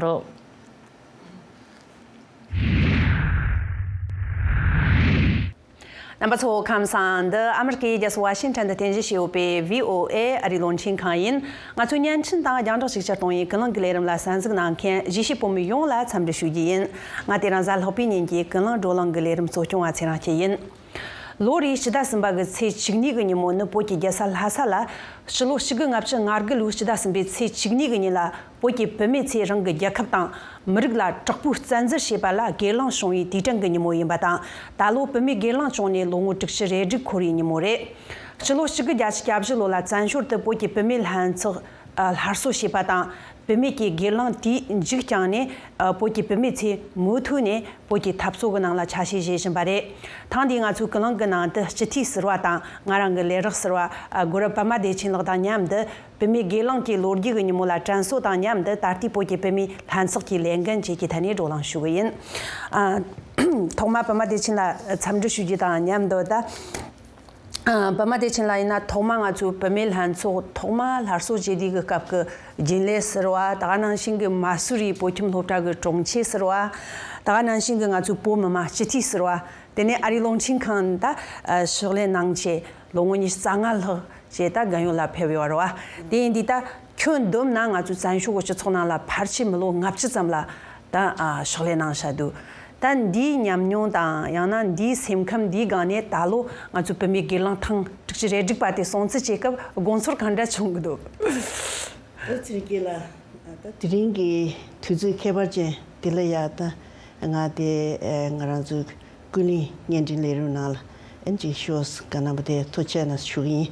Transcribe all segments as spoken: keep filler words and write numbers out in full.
རོགས། རྣམ་པ་ཚོ་ཁམས་བཟང་། འདི་ཨ་མི་རི་ཀའི་རྒྱལ་ས་ཝ་ཤིང་ཊོན་དུ་རྟེན་གཞི་བྱས་ཡོད་པའི་བྷི་ཨོ་ཨེ་ཨ་རིའི་རླུང་འཕྲིན་ཁང་ཡིན། ང་ཚོའི་བརྙན་འཕྲིན་དང་རྒྱང་བསྒྲགས་ཤུགས་ཆེར་གཏོང་བའི་ཀུན་གླེང་གི་ལས་རིམ་ལ་གསན་གཟིགས་གནང་མཁན་གཞིས་བྱེས་བོད་མི་ཡོངས་ལ་འཚམས་འདྲི་ཞུ་རྒྱུ་ཡིན། ང་དེ་རིང་གཟའ་ལྷག་པའི་ཉིན་གྱི་ཀུན་གླེང་བགྲོ་གླེང་གི་ལས་རིམ་གཙོ་སྐྱོང་བ་ཚེ་རིང་སྐྱིད་ཡིན། ལོ་རེའི་སྤྱི་ཟླ་གསུམ་པ་གི་ཚེས་བཅུ་གཉིས་ཀྱི་ཉིན་མོ་ནི་བོད་ཀྱི་རྒྱལ་ས་ལྷ་ས་ལ་ཕྱི་ལོ་ཆིག་སྟོང་དགུ་བརྒྱ་ལྔ་བཅུ་ང་དགུ་ལོའི་སྤྱི་ཟླ་གསུམ་པའི་ཚེས་བཅུ་གཉིས་ཀྱི་ཉིན་ལ་བོད་ཀྱི་བུད་མེད་ཚོས་རང་གི་རྒྱལ་ཁབ་དང་མི་རིགས་ལ་དྲག་པོའི་བཙན་འཛུལ་བྱས་པ་ལ་སྒེར་ལངས་བྱུང་བའི་དུས་དྲན་གྱི་ཉིན་མོ་ཡིན་པ་དང་། ད་ལོ་བུད་མེད་སྒེར་ལངས་བྱུང་ནས་ལོ་ངོ་དྲུག་ཅུ་རེ་དྲུག་འཁོར་བའི་ཉིན་མོ་རེད། ཕྱི་ལོ་ཆིག་སྟོང་དགུ་བརྒྱ་བརྒྱད་ཅུ་ལོ་ལ་བཙན་བྱོལ་དུ་བོད་ཀྱི་བུད་མེད་ལྷན་ཚོགས་ཨ་སླར་གསོ་བྱས་པ་དང་། བུད་མེད་ཀྱི་སྒེར་ལངས་དེས་མཇུག་བསྐྱངས་ནས་ཨ་བོད་ཀྱི་བུད་མེད་ཚོས་མུ་མཐུད་ནས་བོད་ཀྱི་འཐབ་རྩོད་ཀྱི་ནང་ལ་ཆ་ཤས་བཞེས་བཞིན་པ་རེད། ཐེངས་འདིའི་ང་ཚོའི་ཀུན་གླེང་གི་ནང་དུ་སྤྱི་འཐུས་ཟུར་པ་དང་། ང་རང་གི་ལས་རོགས་ཟུར་པ་ཨ་སྒོ་ར་པདྨ་བདེ་ཆེན་ལགས་དང་མཉམ་དུ་བུད་མེད་སྒེར་ལངས་ཀྱི་ལོ་རྒྱུས་ཀྱི་ཉིན་མོ་ལ་དྲན་གསོ་དང་མཉམ་དུ། ད་ལྟའི་བོད་ཀྱི་བུད་མེད་ལྷན་ཚོགས་ཀྱི་ལས་འགན་བཅས་ཀྱི་ཐད་ནས་བགྲོ་གླེང་ཞུ་གི་ཡིན། ཨ་ཐོག་མར་པདྨ་བདེ་ཆེན་ལ་འཚམས་འདྲི་ཞུ་རྒྱུ་དང་མཉམ་དུ། ད་ཨ་པདྨ་བདེ་ཆེན་ལགས་ཡིན་ན། ཐོག་མར་ང་ཚོའི་བུད་མེད་ལྷན་ཚོགས་ཐོག་མར་སླར་གསོ་བྱེད་དུས་ཀྱི་སྐབས་ཀྱི་རྒྱུན་ལས་ཟུར་པ། ད་ག་ནང་བཞིན་གྱི་མ་སུ་རིའི་བོད་ཁྱིམ་སློབ་གྲྭ་གི་དྲུང་ཆེ་ཟུར་པ། ད་ག་ནང་བཞིན་གྱི་ང་ཚོའི་བོད་མི་མང་སྤྱི་འཐུས་ཟུར་པ། དེ་ནས་ཨ་རིའི་རླུང་འཕྲིན་ཁང་ད་ཨ་ཕྱག་ལས་གནང་བྱས་ལོ་ངོ་ཉི་ཤུ་རྩ་ལྔ་ལྷག་བྱས་ད་རྒན་ཡོལ་ལ་ཕེབས་ཡོད་རེད་པ། དེ་ཡིན་དུས་ད་ཁྱོན་བསྡོམས་ན་ང་ཚོའི་བཙན་བྱོལ་གྱི་སྤྱི་ཚོགས་ནང་ལ་ཕལ་ཆེར་མི་ལོ་ལྔ་བཅུ་ཙམ་ལ་ད་ཨ་ཕྱག་ལས་གནང་བཞག་འདུག་ད་འདིའི་ཉམས་མྱོང་དང་། ཡང་ན་འདིའི་སེམས་ཁམས། འདིའི་སྒང་ནས་ད་ལོ་ང་ཚོའི་བུད་མེད་སྒེར་ལངས་ཐེངས་དྲུག་ཅུ་རེ་དྲུག་པ་དེ་སྲུང་བརྩི་བྱེད་སྐབས་དགོངས་ཚུལ་གང་འདྲ་བྱུང་གི་འདུག་ཨ་ཚེ་རིང་སྐྱིད་ལགས། ད་དེ་རིང་གི་དུས་ཚོད་ཁྱད་པར་ཅན་འདི་ལ་ཡ། ད་ང་དེ་ཨེ་ང་རང་ཚོའི་ཀུན་གླེང་བརྙན་འཕྲིན་ལས་རིམ་ནང་ལ་ཨེ་ཅིག་ཞུ་བ་ག་ནང་པ་དེ་ཐུགས་རྗེ་ཆེ་ཞུ་གི་ཡིན།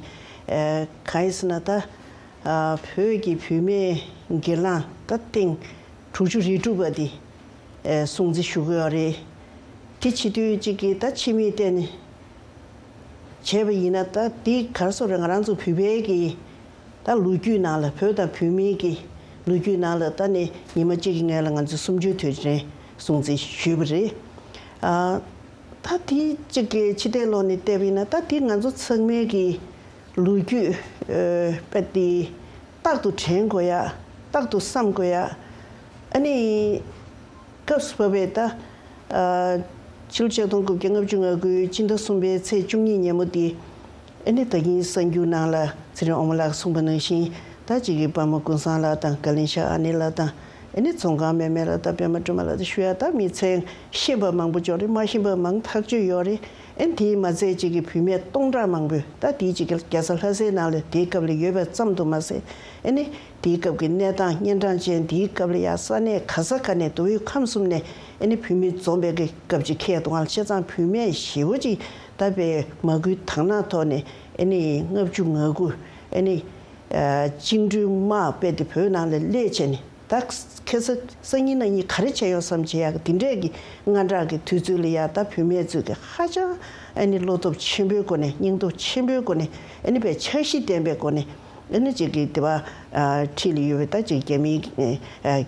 ཨེ་གང་ཡིན་ཟེར་ན། ད་ཨ་བོད་ཀྱི་བུད་མེད་སྒེར་ལངས་ད་ཐེངས་དྲུག་ཅུ་རེ་དྲུག་པ་དེ་ཨེ་སྲུང་བརྩི་ཞུ་གི་ཡོད་རེད། དེ་བྱེད་དུས་གཅིག་གིས་ད་ཕྱི་མིག་བལྟས་ནས་བྱས་པ་ཡིན་ན། ད་དེ་ག་རེ་ཟེར་དགོས་རེད། ང་རང་ཚོ་བོད་པའི་གི་ད་ལོ་རྒྱུས་ནང་ལ། བོད་དང་བོད་མིའི་གི་ལོ་རྒྱུས་ནང་ལ་ད་ནི་ཉི་མ་གཅིག་གི་སྔོན་ལ་ང་ཚོས་གསུམ་བཅུའི་དུས་དྲན་སྲུང་བརྩི་ཞུས་པ་རེད། ཨ་ད་དེ་གཅིག་གི་ཕྱི་བལྟས་ལོགས་ནས་བལྟས་པ་ཡིན་ན། ད་དེ་ང་ཚོ་ཚང་མའི་གི་ལོ་རྒྱུས་ཨེ་དཔེ་དེ་རྟག་ཏུ་དྲན་དགོས་ཡ། རྟག་ཏུ་བསམ་དགོས་ཡ། ཨ་ནི་སྐབས་སུ་བབས་པའི་ད་ཨ་ཕྱི་ལོ་ཆིག་སྟོང་དགུ་བརྒྱ་ལྔ་བཅུ་ང་དགུའི་སྤྱི་ཟླ་གསུམ་པའི་ཚེས་བཅུ་གཉིས་ཉིན་མོ་དེ། ཨ་ནི་ད་གིན་གསར་འགྱུར་ནང་ལ་ཚེ་རིང་དབང་མོ་ལགས་གསུངས་པ་ནང་བཞིན། ད་གཅིག་གིས་དཔའ་མོ་ཀུན་བཟང་ལགས་དང་། དགའ་ལྡན་ཤག་ཨ་ནེ་ལགས་དང་། ཨ་ནི་ཙོང་ཁ་མེ་མེ་ལགས་དང་། པད་མ་སྒྲོལ་མ་ལགས་དང་། ཞུ་ཡ་ད་མི་ཚང་ཤེས་པ་མང་པོ་ཅིག་ཡོད་རེད། མ་ཤེས་པ་མང་ཐག་ཆོད་ཡོད་རེད། ཨ་ནི་དེས་མ་ཚད་གཅིག་གིས་བུད་མེད་སྟོང་ཕྲག་མང་པོས། ད་དེའི་གཅིག་གི་རྒྱལ་ས་ལྷ་སའི་ནང་ལ་དེའི་སྐབས་ལ་ཡོད་པ་ཙམ་དུ་མ་ཟད། ཨ་ནི་དེའི་སྐབས་ཀྱི་གནས་སྟངས་གཉན་འཕྲང་ཅན་དེའི་སྐབས་ལ་ཡ། ས་གནས་ག་ས་ག་ནས། མདོ་དབུས་ཁམས་གསུམ་ནས་ཨ་ནི་བུད་མེད་འཛོམས་པའི་གི་སྐབས་ཅིག་འཁེལ་འདུག་ག་ལ། བྱས་ཙང་བུད་མེད་ཞེ་པོ་ཅིག་ད་དཔེ་མ་སྐུལ་དག་སྣང་ཐོག་ནས། ཨ་ནི་ལྔ་བཅུ་ང་དགུ། ཨ་ནི་ཨ་བཅིངས་འགྲོལ་དམག་རྦད་དེ་བོད་ནང་ལ་སླེབས་བྱས་ནས། ད་ཁ་སང་སང་ཉིན་གནངས་ཉིན་ག་རེ་བྱས་ཡོང་བསམ་བྱེད་ཡག་གི་དེ་འདྲས་ཀྱི་དངངས་སྐྲག་གི་དུས་ཚོད་ལ་ཡ། ད་བུད་མེད་ཚོས་ཀྱི་ཧ་ཅང་ཨ་ནི་བློ་སྟོབས་ཆེན་པོའི་སྒོ་ནས། སྙིང་སྟོབས་ཆེན་པོའི་སྒོ་ནས། ཨ་ནི་དཔེ་འཆར་གཞི་ལྡན་པའི་སྒོ་ནས། ཨ་ནི་གཅིག་གི་དེ་བ་ཨ་འཁྲིས་ལ་ཡོད་པའི་ད་གཅིག་རྒྱ་མིའི་ཨ་རྒྱ་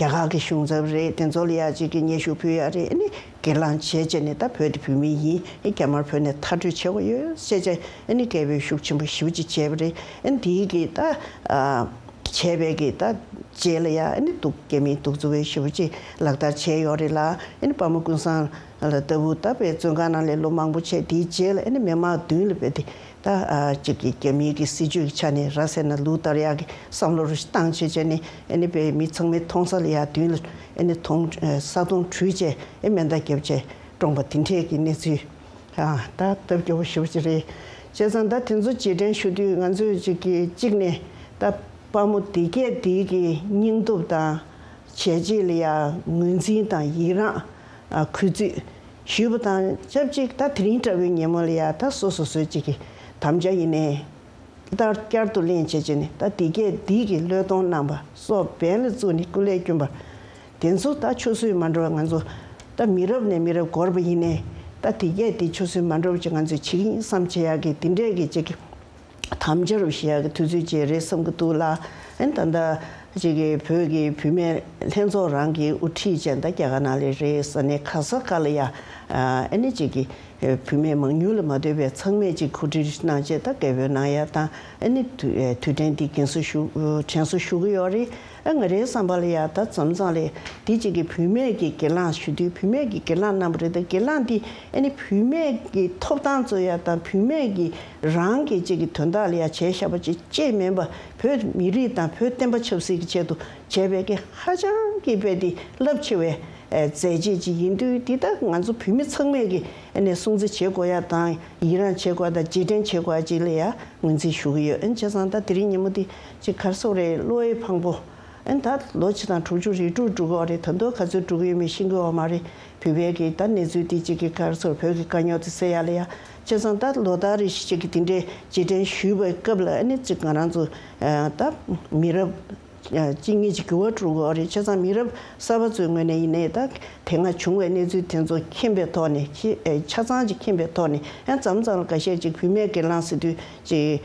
གར་གྱི་གཞུང་ཚབ་རེད། དེ་ཚོ་ལ་ཡ་གཅིག་གི་སྙན་ཞུ་ཕུལ་ཡ་རེད། ཨ་ནི་སྒེར་ལངས་བྱས་བྱས་ནས། ད་བོད་དེ་བོད་མི་ཡིན། ཨ་རྒྱ་དམར་བོད་ནས་མཐར་སྐྲོད་བྱེད་དགོས་ཡོད་ཟེར་བྱས། ཨ་ནི་སྐད་འབོད་ཤུགས་ཆེན་པོ་ཞེ་པོ་ཅིག་བྱས་པ་རེད། ཨ་ནི་དེའི་གི་ད་ཨ་བྱས་པའི་གི་ད་རྗེས་ལ་ཡ། ཨ་ནི་གདུག་རྒྱ་མིའི་གདུག་རྩུབ་པའི་ཞེ་པོ་ཅིག་ལག་བསྟར་བྱས་ཡོད་རེད་ལ། ཨ་ནི་དཔའ་མོ་ཀུན་བཟང་ལ་ལྟ་བུ་ད་དཔེ་བཙོན་ཁང་ནང་ལ་ལོ་མང་པོ་བྱས། དེའི་རྗེས་ལ་ཨ་ནི་མི་མང་མདུན་ལ་དཔེ་དེ་ད་ཨ་གཅིག་གི་རྒྱ་མིའི་གི་སྲིད་བྱུས་ཀྱི་ཆ་ནས་ར་བཟི་ན་ལུག་འདར་ཡག་གི་བསམ་བློ་རུ་བཏང་བྱས་བྱས་ནས། ཨ་ནི་དཔེ་མི་ཚང་མའི་མཐོང་ས་ལ་ཡ་མདུན་ལ་ཨ་ནི་མཐོང་ས་མཐོང་གྲོལ་བྱས། ཨ་མེ་མདའ་བརྒྱབ་བྱས་བཀྲོངས་པ་དེ་འདྲས་ཀྱི་གནས་ཚུལ། ཨ་ད་སྟབས་སྐྱོ་པོ་ཞེ་པོ་ཅིག་རེད། བྱས་ཙང་ད་དེ་ཚོ་རྗེས་དྲན་ཞུ་དུས་ང་ཚོས་གཅིག་གི་གཅིག་ནས་ད་དཔའ་མོ་དེ་གས་དེའི་གི་སྙིང་སྟོབས་དང་། བྱས་རྗེས་ལ་ཡ་ངོས་འཛིན་དང་ཡི་རངས་ཨ་གུས་བརྩི་ཞུས་པ་དང་ཆབས་ཅིག་ད་དེ་རིང་འདྲ་བོའི་ཉིན་མོ་ལ་ཡ། ད་སོ་སོ་སོའི་གཅིག་གི་དམ་བཅའ་ཡིན་ནའི་ལྟར་བསྐྱར་དུ་གླེང་བྱས་བྱས་ནས། ད་དེ་གས་དེའི་གི་བློས་གཏོང་གནང་པ་སོགས་འབེན་ལ་བཙུགས་ནས་སྐུ་ལས་བསྐྱོན་པ་དེ་ཚོ་ད་ཆུད་ཟོས་མ་འགྲོ་བ། ང་ཚོ་ད་མི་རབས་ནས་མི་རབས་འགོར་བ་ཡིན་ནའི་ད་དེ་གས་དེ་ཆུད་ཟོས་མ་འགྲོ་བ་ཅིག་ང་ཚོས་བྱེད་ཀྱི་ཡིན་བསམ་བྱེད་ཡག་གི་དེ་འདྲས་ཀྱི་ཅིག་དམ་བཅའ་རུ་བཞེས་ཡག་གི་དུས་ཚོད་ཅིག་རེད་བསམ་གྱི་འདུག་ལ། ཨ་ནི་ད་ལྟ་ཅིག་གི་བོད་ཀྱི་བུད་མེད་ལྷན་ཚོགས་རང་གི་དབུ་ཁྲིད་ཅན་ད་རྒྱ་གར་ནང་ལ་རེད། ས་གནས་ག་ས་ག་ལ་ཡ་ཨ་ནི་ཅིག་གི་བུད་མེད་མང་ཉུང་ལ་མ་ལྟོས་པའི་ཚང་མས་ཅིག་གོ་སྒྲིག་གནང་བྱས། ད་སྐད་འབོད་གནང་ཡ་དང་། ཨ་ནི་དུས་དུས་དྲན་འདི་རྒན་གསོ་ཞུ་དྲན་གསོ་ཞུ་གི་ཡོད་རེད། ཨ། ང་རའི་བསམ་པ་ལ་ཡ་ད་མཚམས་མཚམས་ལ་དེ་གཅིག་གི་བུད་མེད་ཀྱི་སྒེར་ལངས་ཞུ་དུས་བུད་མེད་ཀྱི་སྒེར་ལངས་གནང་བ་རེད། ད་སྒེར་ལངས་དེ་ཨ་ནི་བུད་མེད་ཀྱི་ཐོབ་ཐང་རྩོད་ཡ་དང་བུད་མེད་ཀྱི་རང་གི་གཅིག་གི་དོན་དག་ལ་ཡ་བྱས་བཞག་པ་ཅིག་ཅེས་མིན་པ། བོད་མི་རིགས་དང་བོད་བསྟན་པ་ཆབ་སྲིད་ཀྱི་ཆེད་དུ་བྱས་པའི་གི་ཧ་ཅང་གི་དཔེ་དེ་རླབས་ཆེ་བའི་མཛད་རྗེས་ཅིག་ཡིན་དུས། འདི་ད་ང་ཚོ་བོད་མི་ཚང་མས་ཀྱི་ཨ་ནི་སྲུང་བརྩི་བྱེད་དགོས་ཡ་དང་ཡི་རངས་བྱེད་དགོས་ཡ་དང་རྗེས་དྲན་བྱེད་དགོས་ཡ་ཅིག་ལ་ཡ་ངོས་འཛིན་ཞུ་གི་ཡོད། ཨ་ནི་བྱས་ཙང་ད་དེ་རིང་ཉིན་མོ་འདི་ཅིག་ག་རེ་ཟེར་དགོས་རེད། བློ་ཡི་ཕངས་པོ། ཨ་ནི་ད་ལོ་ཕྱེད་དང་དྲུག་ཅུ་རེ་དྲུག་འགྲོ་གི་ཡོད་རེད། ད་དུང་ག་ཚོད་འགྲོ་གི་ཡོད་མེད་ཤེས་ཀྱི་ཡོད་མ་རེད། བོད་པའི་གི་ད་གནས་ཚུལ་འདི་ཅིག་གི་ག་རེ་ཟེར་བོད་ཀྱི་དཀའ་རྙོག་དེ་སེལ་ཡ་ལ་ཡ། བྱས་ཙང་ད་ལོ་ལྟར་རེ་བཞིན་ཅིག་གི་དེ་འདྲའི་རྗེས་དྲན་ཞུས་པའི་སྐབས་ལ་ཨ་ནི་ཅིག་ང་རང་ཚོ་ད་མི་རབས་གཅིག་གཉིས་ཀྱི་འགྱུར་བ་འགྲོ་གི་ཡོད་རེད། བྱས་ཙང་མི་རབས་གསར་པ་ཚོའི་ངོས་ནས་ཡིན་ནའི་ད་དེ་སྔ་བྱུང་བའི་གནས་ཚུལ་དེ་ཚོ་མཁྱེན་པའི་ཐོག་ནས། ཆ་ཚང་ཅིག་མཁྱེན་པའི་ཐོག་ནས། ཡང་མཚམས་མཚམས་ལ་འགའ་ཤས་ཅིག་བུད་མེད་སྒེར་ལངས་ཟེར་དུས་ཅིག་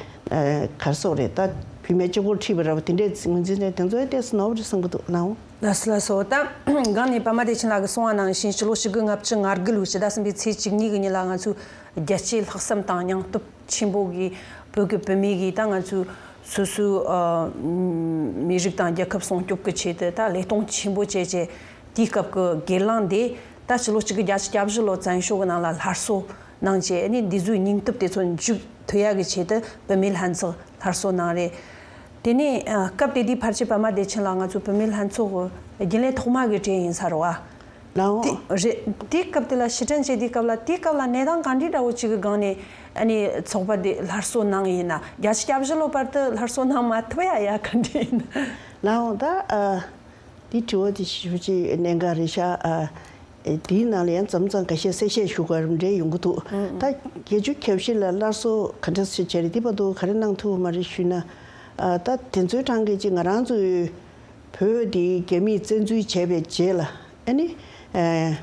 ག་རེ་ཟེར་དགོས་རེད། ད་བུད་མེད་གཅིག་པོར་ཁྲིད་པ་ར་བ་དེ་འདྲའི་ངོས་འཛིན་ནས་དེ་ཚོ་ཏོག་ཙམ་ནོར་བ་རེད་བསམ་གྱི་འདུག་ལགས། ལགས་སོ་ལགས་སོ། ད་སྒང་ནས་པདྨ་བདེ་ཆེན་ལགས་ཀྱིས་གསུངས་པ་ནང་བཞིན་ཕྱི་ལོ་ཆིག་སྟོང་དགུ་བརྒྱ་ལྔ་བཅུ་ང་དགུ་ལོའི་ཕྱི་ཟླ་གསུམ་པའི་ཚེས་བཅུ་གཉིས་ཀྱི་ཉིན་ལ་ང་ཚོས་རྒྱལ་གཅེས་ལྷག་བསམ་དང་སྙིང་སྟོབས་ཆེན་པོ་གིས་བོད་ཀྱི་བུད་མེད་ཀྱིས་ད་ང་ཚོའི་སོ་སོའི་ཨ་མི་རིགས་དང་རྒྱལ་ཁབ་སྲུང་སྐྱོབ་ཀྱི་ཆེད་དུ་ད་ལས་གཏོང་ཆེན་པོ་བྱས་བྱས། དེའི་སྐབས་ཀྱི་སྒེར་ལངས་དེ་ད་ཕྱི་ལོ་གཅིག་དགུ་བརྒྱད་ཅུ་གྱ་བཞི་ལོ་བཙན་བྱོལ་གྱི་ནང་ལ་སླར་གསོ་གནང་བྱས། ཨ་ནི་འདི་ཚོའི་སྙིང་སྟོབས་དེ་ཚོ་མཇུག་མཐུད་ཡག་གི་ཆེད་དུ་བུད་མེད་ལྷན་ཚོགས་སླར་གསོ་གནང་རེད། དེ་ནས་ཨ་སྐབས་དེ་དུས་ཕལ་ཆེར་པདྨ་བདེ་ཆེན་ལགས་ང་ཚོ་བུད་མེད་ལྷན་ཚོགས་ཀྱི་རྒྱུན་ལས་ཐོག་མ་གི་གྲས་ཡིན་ས་རེད་བ། ལའོ། དེ་རེད། དེའི་སྐབས་དེ་ལ་ཕྱིར་དྲན་བྱེད་དུས་སྐབས་ལ། དེའི་སྐབས་ལ་གནས་སྟངས་ག་འདྲའི་འདྲ་བོ་ཅིག་གི་སྒང་ནས་ཨ་ནི་ཚོགས་པ་དེ་སླར་གསོ་གནང་ཡིན་ན། བརྒྱད་ཅུ་གྱ་བཞི་ལོ་བར་དུ་སླར་གསོ་གནང་མ་ཐུབ་ཡ་ཡ་ག་འདྲ་ཡིན་ན། ལའོ། ད་ཨ་དེ་དྲི་བ་དེ་ཞེ་པོ་ཅིག་གནད་འགག་རེད་ཤག་ཨ་ཨེ་དེའི་ནང་ལ་ཡང་མཚམས་མཚམས་ཁ་ཤས་གསལ་བཤད་ཞུ་དགོས་རབས་འདྲ་ཡོང་གི་འདུག་ཨང་། ད་བརྒྱད་ཅུ་གྱ་བཞི་ལ་སླར་གསོ་ག་འདྲ་སེ་བྱས་རེད། དེ་བར་དུ་ག་རེ་གནང་ཐུབ་པ་མ་རེད་ཞུས་ན། ཨ་ད་དེ་ཚོའི་གྲངས་ཀ་ཅིག་ང་རང་ཚོའི་བོད་དེ་རྒྱ་མིས་བཙན་འཛུལ་བྱས་པའི་རྗེས་ལ། ཨ་ནི་ཨེ་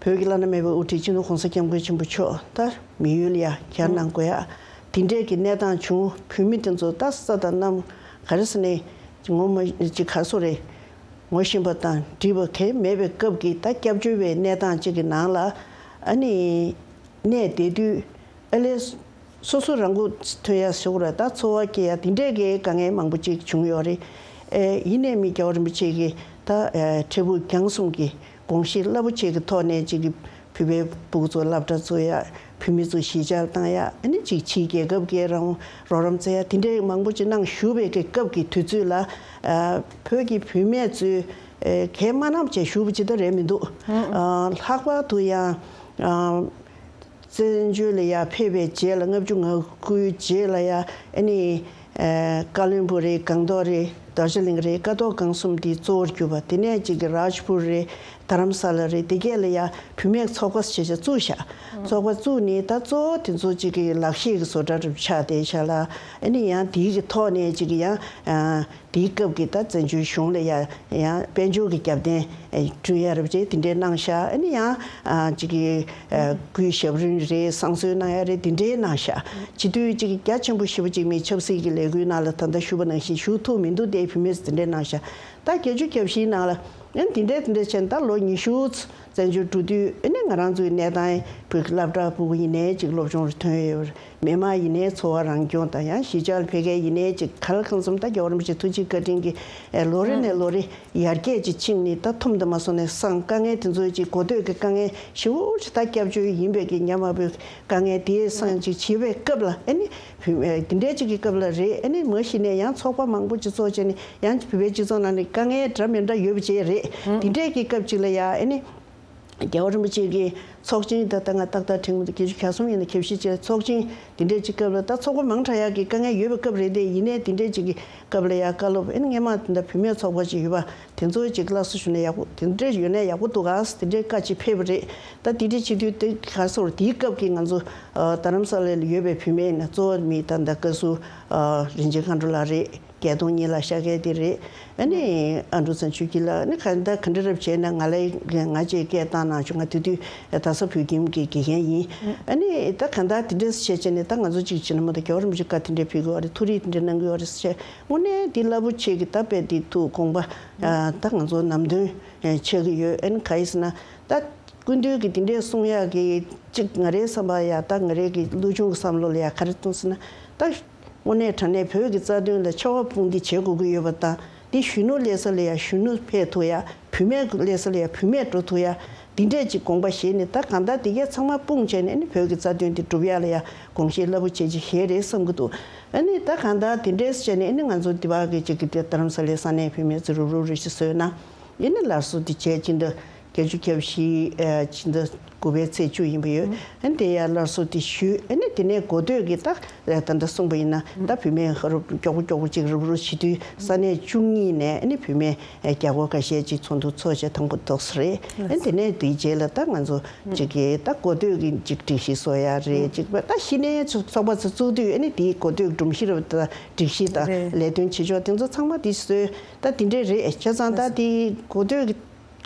བོད་ཀྱི་བླ་ན་མེད་པའི་དབུ་ཁྲིད་སྤྱི་ནོར་༸གོང་ས་༸སྐྱབས་མགོན་ཆེན་པོ་མཆོག་ད་མི་ཡུལ་ལ་ཡ་གྱར་གནང་དགོས་ཡ། དེ་འདྲའི་གི་གནས་སྟངས་བྱུང་། བོད་མི་དེ་ཚོ་ད་ས་དང་གནམ་ག་རེ་ཟེར་ནས་ངོ་མ་ཅིག་ག་རེ་ཟེར་རེད། ངོ་ཤེས་པ་དང་འདྲིས་པ་གང་མེད་པའི་སྐབས་ཀྱི་ད་སྐྱབས་བཅོལ་བའི་གནས་སྟངས་ཅིག་གི་ནང་ལ་ཨ་ནི་གནས་བསྡད་དུས། ཨ་ལས། སོ་སོ་རང་མགོ་ཐོན་ཡ་ཞོག་ར། ད་འཚོ་བ་སྐྱེལ་ཡ་དེ་འདྲས་ཀྱི་དཀའ་ངལ་མང་པོ་ཅིག་བྱུང་ཡོད་རེད། ཨེ་ཡིན་ནའི་མི་རྒྱལ་བ་རིན་པོ་ཆེ་གིས་ད་ཨེ་འཕྲལ་ཕུགས་རྒྱང་གསུམ་གྱི་དགོངས་བཞེས་རླབས་པོ་ཆེ་གི་ཐོག་ནས་ཅིག་གི་བོད་པའི་ཕྲུ་གུ་ཚོ་སློབ་གྲྭ་བཙུགས་ཡ། བུད་མེད་ཚོ་གཞིས་ཆགས་བཏང་ཡ། ཨ་ནི་ཅིག་ཕྱིའི་རྒྱལ་ཁབ་ཀྱི་རང་རོགས་རམ་བཙལ་ཡ་དེ་འདྲས་མང་པོ་ཅིག་གནང་བཞུགས་པའི་གི་སྐབས་ཀྱི་དུས་ཚོད་ལ། ཨ་བོད་ཀྱི་བུད་མེད་ཚོས་ཨེ་གས་མ་གནང་བྱས་བཞུགས་པ་ཅིག་ད་རེད་མི་འདུག་ཨ་ལྷག་པར་དུ་ཡང་ཨ། བཙན་བྱོལ་ལ་ཡ་ཕེབས་པའི་རྗེས་ལ། ལྔ་བཅུ་ང་དགུའི་རྗེས་ལ་ཡ་ཨ་ནི་ཨེ་ཀ་བློན་སྦུག་རེད། སྒང་ཏོག་རེད། རྡོ་རྗེ་གླིང་རེད། ཀ་ཐོག་སྒང་གསུམ་དེ་གཙོ་བོར་གྱུར་པ། དེ་ནས་ཅིག་གི་རཱཇ་པུར་རེད། རྡ་རམ་ས་ལ་རེད། དེ་གས་ལ་ཡ་བུད་མེད་ཚོགས་པ་ཞེས་བྱ་བཙུགས་ཤག་ཚོགས་པ་བཙུགས་ནས་ད་གཙོ་བོ་དེ་ཚོ་ཅིག་གི་ལག་ཤེས་ཀྱི་བཟོ་གྲྭ་རུ་ཆགས་བསྡད་ཤག་ལ། ཨ་ནི་ཡང་དེའི་གི་ཐོག་ནས་ཅིག་གི་ཡང་ཨ། དེའི་སྐབས་ཀྱི་ད་བཙན་བྱོལ་གཞུང་ལ་ཡ་ཡང་དཔལ་འབྱོར་གྱི་རྒྱབ་རྟེན་ཨེ་བསྐྲུན་ཡ་རབས་ཅིག་དེ་འདྲའི་གནང་ཤག་ཨ་ནི་ཡང་ཨ་ཅིག་གི་ཨ་གུས་ཞབས་རིམ་རེད། བསང་གསོལ་གནང་ཡ་རེད། དེ་འདྲའི་གནང་ཤག་བྱེད་དུས་ཅིག་རྒྱ་ཆེན་པོ་ཞེ་པོ་ཅིག་མི་ཆབ་སྲིད་ཀྱི་ལས་འགུལ་ནང་ལ་ད་ལྟ་ཞུས་པ་ནང་བཞིན་ཞུགས་ཐུབ་མི་འདུག་དེ་བུད་མེད་ཚོས་དེ་འདྲའི་གནང་ཤག་ད་བརྒྱད་ཅུ་གྱ་བཞིའི་ནང་ལ་ཨ་ནི་དེ་འདྲའི་དེ་འདྲའི་བྱས་ནས་ད་ལོ་ཉི་ཤུ་ཙམ་བཙན་བྱོལ་འགྲོ་དུས། ཨ་ནི་ང་རང་ཚོའི་གནས་སྟངས་བོད་ཀྱི་སློབ་གྲྭ་ཕྲུ་གུ་ཡིན་ནའི་ཅིག་སློབ་སྦྱོང་རུ་ཐོན་ཡོད་རེད། མི་མང་ཡིན་ནའི་འཚོ་བ་རང་སྐྱོང་དང་། ཡང་གཞིས་ཆགས་ལ་ཕེབས་མཁན་ཡིན་ནའི་ཅིག་ག་ལ་གང་འཚམ་ད་རྒྱལ་བ་རིན་པོ་ཆེ་ཐུགས་རྗེ་བཀའ་དྲིན་གྱིས་ཨེ་ལོ་རེ་ནས་ལོ་རེ་ཡར་རྒྱས་ཅིག་ཕྱིན་ནས། ད་ཐོམ་དུ་མ་སོང་ནས་སང་དཀའ་ངལ་དེ་ཚོ་ཅིག་གོ་ཐོས་ཀྱི་དཀའ་ངལ་ཞེ་པོ་ཅིག་ད་སྐྱབས་བཅོལ་ཡིན་པའི་གི་ཉམས་མ་བུའི་དཀའ་ངལ་དེ་སང་ཅིག་བྱེད་པའི་སྐབས་ལ། ཨ་ནི་བུད་མེད་དེ་འདྲའི་ཅིག་གི་སྐབས་ལ་རེད། ཨ་ནི་མ་གཞི་ནས་ཡང་ཚོགས་པ་མང་པོ་ཅིག་བཙུགས་བྱས་ནས་ཡང་བོད་པའི་སྤྱི་ཚོགས་ནང་ནས་དཀའ་ངལ་འདྲ་མི་འདྲ་ཡོད་པ་བྱས་རེད། དེ་འདྲའི་གི་སྐབས་ཅིག་ལ་ཡ་ཨ་ནི། རྒྱལ་བ་རིན་པོ་ཆེ་གི་ཚོགས་ཆེན། ད་ལྟ་ང་ཏག་ཏག་དྲན་གྱི་མི་འདུག་བརྒྱད་ཅུ་གྱ་གསུམ་ཡིན་ན་གྱ་བཞི་བྱས་ཚོགས་ཆེན་དེ་འདྲའི་ཅིག་སྐབས་ལ། ད་ཚོགས་པ་མང་དྲགས་ཡག་གི་དཀའ་ངལ་ཡོད་པའི་སྐབས་རེད་དེ། ཡིན་ནའི་དེ་འདྲའི་ཅིག་གི་སྐབས་ལ་ཡ་བཀའ་སློབ། ཨ་ནི་སྔས་མ་དེ་འདྲ་བུད་མེད་ཚོགས་པ་ཅིག་ཡོད་པ་དེ་ཚོ་ཅིག་སླར་གསོ་ཞུ་ན་ཡག་པོ། དེ་འདྲའི་ཡོད་ན་ཡག་པོ་འདུག་ག་དེ་འདྲའི་བཀའ་ཅིག་ཕེབས་པ་རེད། ད་དེ་འདྲའི་བྱེད་དུས་དེ་ག་རེ་ཟེར། དེའི་སྐབས་ཀྱི་ང་ཚོ་ཨ་རྡ་རམ་ས་ལ་ལ་ཡོད་པའི་བུད་མེད་ཡིན་ན་གཙོ་བོ་མི་ད་ད་བཀའ་ཟུར་ཨ་རིན་ཆེན་མཁའ་འགྲོ་ལགས་རེད། བརྒྱད་སྟོང་གཉིས་ལ་ཤར་མཁན་དེ་རེད། ཨ་ནི་ཨ་འབྲུག་ཚང་ཆོས་སྐྱིད་ལགས། ཨ་ནི་ག་ད་ག་འདྲ་རབ་བྱས་ན་ང་ལ་ང་བཅས་སྐད་བཏང་གནང་བྱུང་། ང་དེ་དུས་རྡ་ས་བོད་ཁྱིམ་གྱི་དགེ་རྒན་ཡིན། ཨ་ནི་ད་ག་ད་དེ་འདྲས་བྱས་བྱས་ནས་ད་ང་ཚོ་གཅིག་བྱས་ན་མ་གཏོགས་རྒྱལ་བ་རིན་པོ་ཆེ་བཀའ་དེ་འདྲས་ཕུལ་གི་ཡོད་རེད། ཐུགས་རེ་དེ་འདྲས་གནང་གི་ཡོད་རེད་ཟེར་བྱས། དངོས་གནས་འདི་རླབས་པོ་ཆེ་གི་ད་དཔེ་འདི་ཐུགས་དགོངས་པ་ད་ང་ཚོ་ནམ་དོན་ཆགས་ཀྱི་ཡོད། ཨ་ནི་ག་ཡིན་ཟེར་ན་ད། སྐུ་མདུན་གྱིས་དེ་འདྲས་གསུང་ཡག་གི་གཅིག་ང་རའི་བསམ་པ་ཡ། ད་ང་རའི་གི་ལོ་ཆུང་གི་བསམ་བློ་ལ་ཡ་ག་རེ་གཏོང་ཟེར་ན། ད་དངོས་གནས་དྲང་གནས་བོད་ཀྱི་རྩ་དོན་ལ་ཕྱར་བ་སྤུངས་ཏེ་བྱེད་དགོས་ཀྱི་ཡོད་པ་དང་ དེ་གཞོན་ནུ་སླེབས་ས་ལ་ཡ་གཞོན་ནུ་ཕེབས་ཐུབ་ཡ། བུད་མེད་སླེབས་ས་ལ་ཡ་བུད་མེད་འགྲོ་ཐུབ་ཡ། འདི་འདྲས་ཅིག་དགོངས་པ་བཞེས་ནས། ད་གང་ལྟར་དེ་གས་ཚང་མ་སྤུངས་བྱས་ནས། ཨ་ནི་བོད་ཀྱི་རྩ་དོན་དེ་སྒྲུབ་ཡ་ལ་ཡ་དགོངས་བཞེས་རླབས་པོ་ཆེ་ཅིག་བཞེས་རེད་བསམ་གྱི་འདུག་ཨ་ནི་ད་གང་ལྟར་དེ་འདྲས་བྱས་ནས། ཨ་ནི་ང་ཚོ་འདི་བར་གྱི་ཅིག་གི་དེ་རྡ་རམ་ས་ལའི་ས་གནས་བུད་མེད་ཚོ་རུབ་རུབ་རེ་ཞིག་བཟོས་ན། ཨ་ནི་སླར་གསོ་དེ་བྱས། སྤྱི་ཟླ་བརྒྱད་ཅུ་གྱ་བཞི། ཨ། སྤྱི་ཟླ་དགུ་པའི་ཚེས་བཅུ་ཡིན་པ་ཡོད། ཨ་ནི་དེ་ཡར་སླར་གསོ་དེ་ཞུས། ཨ་ནི་དེ་ནས་འགོ་སྟོད་ཀྱི་ད་ད་ལྟ་གསུངས་པ་ཡིན་ན། ད་བུད་མེད་ཧ་རུབ་མགྱོགས་པོ་མགྱོགས་པོ་ཅིག་རུབ་རུབ་བྱེད་དུས། ས་གནས་བཅུ་གཉིས་ནས་ཨ་ནི་བུད་མེད་བརྒྱ་སྐོར་ཁ་ཤས་ཅིག་ཚོགས་འདུ་ཚོགས་བྱས་དང་པོ་ཏོག་ཙམ་རེད། ཨ་ནི་དེ་ནས་དེའི་རྗེས་ལ་ད་ང་ཚོ་ཅིག་གི་ད་འགོ་སྟོད་ཀྱི་ཅིག་སྒྲིག་གཞི་བཟོ་ཡ་རེད། ཅིག་པ་ད་གཞི་ནས་ཚོགས་པ་ཚོ་བཙུགས་དུས། ཨ་ནི་དེའི་འགོ་སྟོད་སྒྲོམ་གཞི་རུ་ད་སྒྲིག་གཞི་དང་ལས་དོན་བྱེད་ཕྱོགས་དེ་ཚོ་ཚང་མ་དེ་བཟོས། ད་དེ་འདྲས་རེད། བྱས་ཙང་ད་དེའི་འགོ་སྟོད་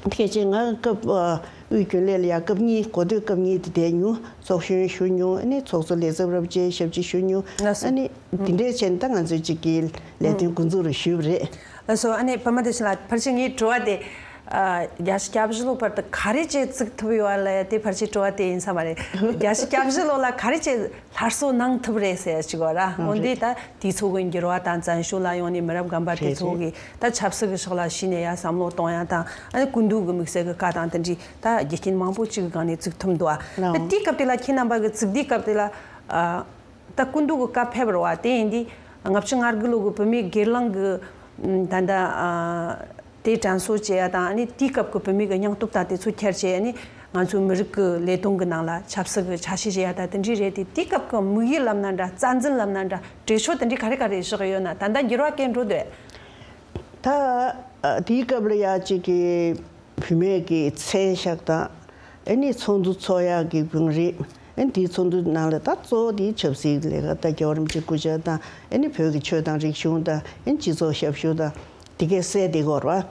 ཀྱི་ཐད་ཀྱི་ང་སྐབས། ཨ། དབུས་རྒྱུན་ལས་ལ་ཡ་སྐབས་གཉིས། འགོ་སྟོད་སྐབས་གཉིས་དེ་བསྡད་མྱོང་། ཚོགས་གཞོན་ཞུ་མྱོང་། ཨ་ནི་ཚོགས་གཙོ་ལས་ཚབ་རབ་བྱེད་ཞབས་ཕྱི་ཞུ་མྱོང་། ལགས་སོ། ཨ་ནི་དེ་འདྲས་བྱས་ནས་ད་ང་ཚོའི་ཅིག་གི་ལས་དོན་འགོ་འཛུགས་རུ་ཞུས་པ་རེད། ལགས་སོ། ཨ་ནི་པདྨ་བདེ་ཆེན་ལགས། ཕལ་ཆེར་ངའི་དྲི་བ་དེ། ཨ། བརྒྱད་ཅུ་གྱ་བཞི་ལོ་བར་དུ་ག་རེ་བྱས་བཙུགས་ཐུབ་ཡོད་ལ་ཡ་དེ་ཕལ་ཆེར་དྲི་བ་དེ་ཡིན་ས་མ་རེད། བརྒྱད་ཅུ་གྱ་བཞི་ལོ་ལ་ག་རེ་བྱས་སླར་གསོ་གནང་ཐུབ་རེད་ཟེར་ཅིག་བ་ར། འོན་ཏེ་ད་དེ་ཚོ་གི་འགྱུར་བ་དང་། བཙན་བྱོལ་ལ་ཡོང་ནས་མི་རབས་རྒན་པ་དེ་ཚོ་གིས་ད་ཆབ་སྲིད་ཀྱི་ཕྱོགས་ལ་གཞི་ནས་ཡ་བསམ་བློ་གཏོང་ཡ་དང་། ཨ་ནི་སྐུ་མདུན་གྱི་དམིགས་བསལ་གྱི་བཀའ་དང་དེ་འདྲའི་ད་རྒྱུ་རྐྱེན་མང་པོ་ཅིག་གི་སྒང་ནས་བཙུགས་ཐུབ་འདུག་ཨ། ད་དེའི་སྐབས་དེ་ལ་ཁྱེད་རྣམ་པ་གི་བཙུགས་དུས་སྐབས་དེ་ལ། ཨ། ད་སྐུ་མདུན་གྱི་བཀའ་ཕེབས་རེད་བ། དེ་ཡིན་དུས་ལྔ་བཅུ་ང་དགུ་ལོ་གི་བོད་མིའི་སྒེར་ལངས་ཀྱི་ད་ལྟ། ཨ། དེ་དྲན་གསོ་བྱེད་ཡ་དང་། ཨ་ནི་དེའི་སྐབས་ཀྱི་བོད་མི་གི་སྙིང་སྟོབས་དང་དེ་ཚོ་འཁྱེར་བྱས། ཨ་ནི་ང་ཚོའི་མི་རིགས་ཀྱི་ལས་དོན་གྱི་ནང་ལ་ཆབ་སྲིད་ཀྱི་ཆ་ཤས་བཞག་ཡ་དང་དེ་འདྲའི་རེད་དེ། དེའི་སྐབས་ཀྱི་དམིགས་ཡུལ་ལབ་ན་འདྲ། རྩ་འཛིན་ལབ་ན་འདྲ། གྲོས་ཆོད་དེ་འདྲའི་ག་རེ་ག་རེ་བཞག་ཡོད་ན། ད་ལྟ་འགྱུར་བ་གང་འགྲོ་འདུག་ད་དེའི་སྐབས་ལ་ཡ་གཅིག་གི་བུད་མེད་ཀྱི་མཚན་བཞག་དང་། ཨ་ནི་ཚོགས་འདུ་ཚོགས་ཡག་གི་དཔོན་རིགས། ཨ་ནི་དེའི་ཚོགས་འདུ་ནང་ལ་ད་གཙོ་བོ་དེ་ཆབ་སྲིད་ལས་ཀ། ད་རྒྱལ་བ་རིན་པོ་ཆེའི་སྐུ་ཕྱྭ་དང་། ཨ་ནི་བོད་ཀྱི་ཆོས་དང་རིག་གཞུང་དང་། ཨ་ནི་སྤྱི་ཚོགས་ཞབས་ཞུ་དང་། དེ་གས་གསལ་བསྡད་ཀྱི་ཡོད་རེད་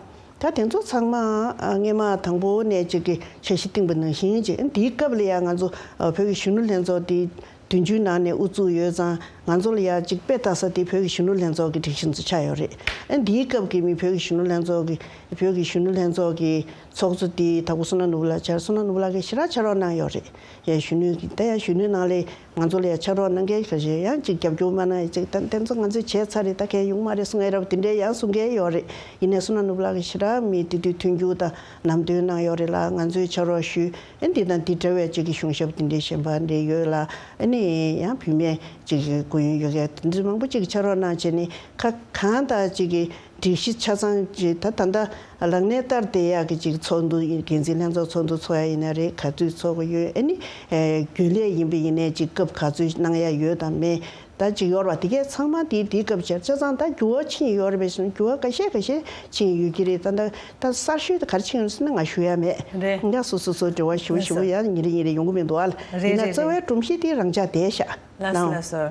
བ། ད་དེ་ཚོ་ཚང་མ། ཨ། སྔས་མ་དང་པོ་ནས་ཅིག་གི་འཆར་གཞི་བཏིང་པ་ནང་བཞིན་ཅིག། ཨ་ནི་དེའི་སྐབས་ལ་ཡང་ང་ཚོ། ཨ། བོད་ཀྱི་གཞོན་ནུ་ལྷན་ཚོགས་དེ་བདུན་ཅུའི་ནང་ནས་དབུ་བཙུགས་ཡོད་ཙང་། ང་ཚོ་ལ་ཡ་ཅིག་དཔེ་ལྟ་ས་དེ་བོད་ཀྱི་གཞོན་ནུ་ལྷན་ཚོགས་ཀྱི་སྒྲིག་གཞི་ཚོ་ཆགས་ཡོད་རེད། ཨ་ནི་དེའི་སྐབས་ཀྱི་མི། བོད་ཀྱི་གཞོན་ནུ་ལྷན་ཚོགས་ཀྱི། བོད་ཀྱི་གཞོན་ནུ་ལྷན་ཚོགས་ཀྱི་ཚོགས་གཙོ་དེ་དྭགས་པོ་བསོད་ནམས་ནོར་བུ་ལགས། བསོད་ནམས་ནོར་བུ་ལགས་ཀྱིས་ཞེ་དྲག་ཕྱག་རོགས་གནང་ཡོད་རེད། ཡ་གཞོན་ནུ་གི། ད་ཡ་གཞོན་ནུའི་ནང་ལས་ང་ཚོ་ལ་ཡ་ཕྱག་རོགས་གནང་མཁན་ཁ་ཤས། ཡང་ཅིག་རྒྱབ་སྐྱོར་མ་གནང་ཡ་ཅིག། ད་དེ་ཚོ་ང་ཚོས་བྱས་ཚར་རེད། ད་གང་ཡོང་མ་རེད་གསུང་ཡ་རབས་དེ་འདྲའི་ཡང་གསུང་མཁན་ཡོད་རེད། ཡིན་ནའི་བསོད་ནམས་ནོར་བུ་ལགས་ཀྱིས་ཞེ་དྲག་མི་དེ་དུས་མཐུན་འགྱུར་དང་ལམ་སྟོན་གནང་ཡོད་རེད་ལ། ང་ཚོས་ཕྱག་རོགས་ཞུས། ཨ་ནི་འདི་དང་འདི་འདྲ་བའི་ཅིག་གི་གཞུང་ཞབས་དེ་འདྲའི་གཞན་པ་འདྲ་ཡོད་ལ། ཨ་ནི་ཡང་བུད་མེད་ཅིག་གི་སྐུ་ཡོན་ཡོད་མཁན་དེ་ཚོ་མང་པོ་ཅིག་གིས་ཕྱག་རོགས་གནང་བྱས་ནས། ཁ་གང་ལྟར་ཅིག་གི་སྒྲིག་གཞི་ཆ་ཚང་ཅིག། ད་ད་ལྟ་ལག་ལེན་བསྟར་བསྡད་ཡག་གི་ཅིག་ཚོགས་འདུ། འགན་འཛིན་ལྷན་ཚོགས་ཚོགས་འདུ་ཚོགས་ཡ་ཡིན་ན་རེད། ག་དུས་ཚོགས་ཀྱི་ཡོད། ཨ་ནི། ཨེ། རྒྱུན་ལས་ཡིན་པ་ཡིན་ནའི་ཅིག་སྐབས་ག་ཚོད་གནང་ཡ་ཡོད་དང་མེད། ད་ཅིག་ཡོད་རེད་བ། དེ་གས་ཚང་མ་དེ་དེའི་སྐབས་བྱས། བྱས་ཙང་ད་འགྱུར་བ་ཕྱིན་ཡོད་རེད་པས་ཟེར་ན། འགྱུར་བ་ཁ་ཤས་ཁ་ཤས་ཕྱིན་ཡོད་ཀྱི་རེད། ད་ད་ད་གསར་ཤོས་དེ་ག་རེ་ཕྱིན་ཡོད་ཟེར་ན་ང་ཞུ་ཡ་མེད། རེད། ཡ་སོ་སོ་སོ་འབྲེལ་བ་ཞུ་ཞུ་ཡ་ཉིན་རེ་ཉིན་རེ་ཡོང་གི་མི་འདུག་ཨ། རེད་ཡིན་ན་རེད་རྩ་བའི་རེད། སྒྲོམ་གཞི་དེ་རང་འཇགས་བསྡད་ཤག། ལགས་སོ་ལགས་སོ།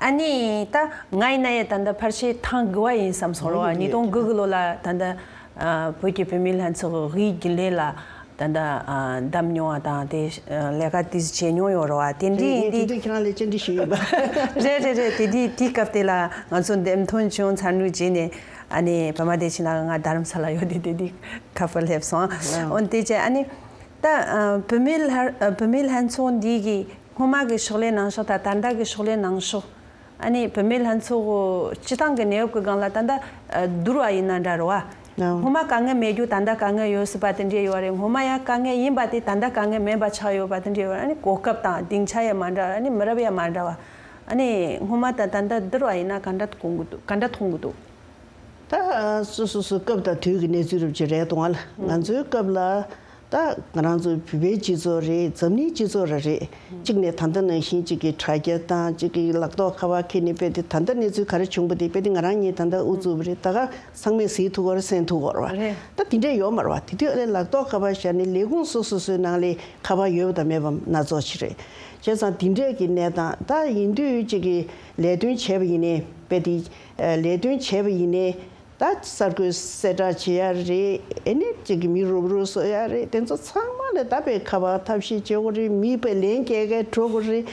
ཨ་ནི་ད་ང་ཡིན་ན་ཡང་ད་ལྟ་ཕལ་ཆེར་ཐེངས་དགུ་པ་ཡིན་བསམ་སོང་རོགས། ཉིས་སྟོང་དགུ་གི་ལོ་ལ་ད་ལྟ། ཨ། བོད་ཀྱི་བུད་མེད་ལྷན་ཚོགས་དབུས་རྒྱུན་ལས་ལ་ད་ལྟ། ཨ། བདམས་མྱོང་བ་དང་། དེ་ལས་ཀ་དེ་བྱས་མྱོང་ཡོད་རེད་བ། དེ་འདྲ་ཡིན་དུས། དེ་དུས་ཁྱེད་རང་ལ་བཅར་འདྲི་ཞུས་ཡོད་པ། རེད་རེད་རེད། དེ་དུས་དེའི་སྐབས་དེ་ལ་ང་ཚོ་འདེམས་ཐོན་བྱུང་ཚར་དུས་རྗེས་ནས། ཨ་ནི་པདྨ་བདེ་ཆེན་ལགས་ང་རྡ་རམ་ས་ལ་ཡོད་དུས་དེ་དུས་ཁ་པར་སླེབས་སོང་། ཨ། འོན་ཏེ་བྱས། ཨ་ནི་ད། ཨ། བུད་མེད་ལྷན། ཨ། བུད་མེད་ལྷན་ཚོགས་འདི་གི་སྔོན་མ་གི་ཕྱག་ལས་གནང་ཕྱོགས་དང་ད་ལྟ་གི་ཕྱག་ལས་གནང་ཕྱོགས། ཨ་ནི་བུད་མེད་ལྷན་ཚོགས་སྤྱི་བཏང་གི་གནས་བབ་ཀྱི་སྒང་ལ་ད་ལྟ། ཨ། བསྡུར་བ་ཡིན་ན་འདྲ་རེད་བ། ཨ། སྔོན་མ་དཀའ་ངལ་མེད་རྒྱུ་ད་ལྟ་དཀའ་ངལ་ཡོད་སྲིད་པ་དེ་འདྲ་ཡོད་རེད། སྔོན་མ་ཡང་དཀའ་ངལ་ཡིན་པ་དེ་ད་ལྟ་དཀའ་ངལ་མིན་པ་ཆགས་ཡོད་པ་དེ་འདྲ་ཡོད་རེད། ཨ་ནི་གོ་སྐབས་དང་སྡིངས་ཆ་ཡང་མ་འདྲ། ཨ་ནི་མི་རབས་ཡང་མ་འདྲ་བ། ཨ་ནི་སྔོན་མ་དང་ད་ལྟ་བསྡུར་བ་ཡིན་ན་ག་འདྲ་མཐོང་གི་འདུག། ག་འདྲ་མཐོང་གི་འདུག། ད་སོ་སོ་སོ་སྐབས་དང་དུས་ཀྱི་གནས་ཚུལ་རབ་ཅིག་རེད་འདུག་ཨ། ང་ཚོའི་སྐབས་ལ་ད་ང་རང་ཚོ་བོད་པའི་སྤྱི་ཚོགས་རེད། འཛམ་གླིང་སྤྱི་ཚོགས་ར་རེད། གཅིག་ནས་ད་ལྟ་ནང་བཞིན་གཅིག་གི་དྲ་རྒྱ་དང་གཅིག་གི་ལག་ཐོག་ཁ་པར་འཁྱེར་ནས། དཔེ་དེ་ད་ལྟ་གནས་ཚུལ་ག་རེ་བྱུང་པ་དེ། དཔེ་དེ་ང་རང་ཉིད་ད་ལྟ་དབུ་བཙུགས་པ་རེད། ད་ག་ཚང་མས་གཟིགས་ཐུབ་ཀྱི་རེད། གསན་ཐུབ་ཀྱི་རེད་བ། རེད། ད་དེ་འདྲས་ཡོད་མ་རེད་བ། དེ་དུས་ཨ་ལས་ལག་ཐོག་ཁ་པར་བཞག་ནས་ལས་ཁུངས་སོ་སོ་སོའི་ནང་ལ་ཁ་པར་ཡོད་པ་དང་མེད་པ་སྣ་ཚོགས་ཤིག་རེད། བྱས་ཙང་དེ་འདྲས་ཀྱི་གནས་སྟངས། ད་ཡིན་དུས་གཅིག་གི་ལས་དོན་བྱས་པ་ཡིན་ནའི། དཔེ་དེ་ལས་དོན་བྱས་པ་ཡིན་ནའི། ད་གསར་འགོད་གསལ་བསྒྲགས་བྱེད་ཡ་རེད། ཨ་ནི་གཅིག་གི་མི་རུབ་རུབ་བཟོ་ཡ་རེད། དེ་ཚོ་ཚང་མ་ལ་ད་དཔེ་ཁ་པར་ཐབས་ཤེས་བྱེད་དགོས་རེད། མི་དཔེ་ལན་རྒྱག་མཁན་འགྲོ་དགོས་རེད།